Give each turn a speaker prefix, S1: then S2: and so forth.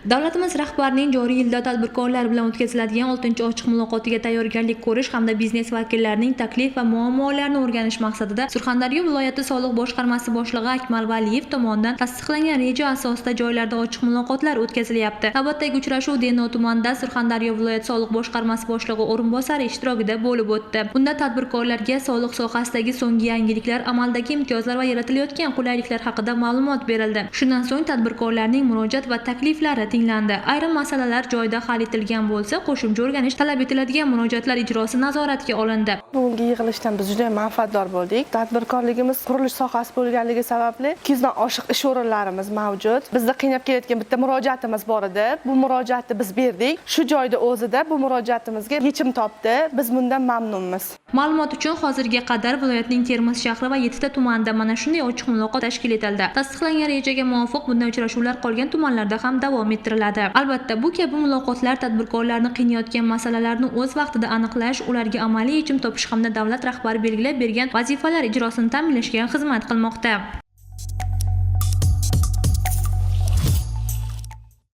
S1: Davlatimiz rahbarining joriy yilda tadbirkorlar bilan o'tkaziladigan 6-ochiq muloqotiga tayyorgarlik ko'rish hamda biznes vakillarining taklif va muammolarini o'rganish maqsadida Surxondaryo viloyati soliq boshqarmasi boshlig'i Akmal Valiyev tomonidan tasdiqlangan reja asosida joylarda ochiq muloqotlar o'tkazilyapti. Navbatdagi uchrashuv Denov tumanida Surxondaryo viloyat soliq boshqarmasi boshlig'i o'rinbosari ishtirokida bo'lib o'tdi. Unda tadbirkorlarga soliq sohasidagi so'nggi yangiliklar, amaldagi imtiyozlar va yaratilayotgan qulayliklar haqida ma'lumot berildi. Shundan so'ng tadbirkorlarning murojaat va takliflari tinglandi. Ayrim masalalar joyida hal etilgan bo'lsa, qo'shimcha o'rganish talab etiladigan murojaatlar ijrosi nazoratga olindi.
S2: Bugungi yig'ilishdan biz juda manfaatdor bo'ldik. Tadbirkorligimiz qurilish sohasi bo'lganligi sababli 200 dan oshiq ish o'rinlarimiz mavjud. Bizni qiynab kelayotgan bitta murojaatimiz bor edi. Bu murojaatni biz berdik. Shu joyda o'zida bu murojaatimizga yechim topdi. Biz bundan mamnunmiz.
S1: Ma'lumot uchun, hozirga qadar viloyatning Termiz shahri va 7 ta tumanida mana shunday ochiq muloqot tashkil etildi. Tasdiqlangan rejaga muvofiq bunday uchrashuvlar qolgan tumanlarda ham davom ettiriladi. Albatta, bu kabi muloqotlar tadbirkorlarni qiynayotgan masalalarni o'z vaqtida aniqlash, ularga amaliy yechim topish hamda davlat rahbari belgilab bergan vazifalar ijrosini ta'minlashga xizmat qilmoqda.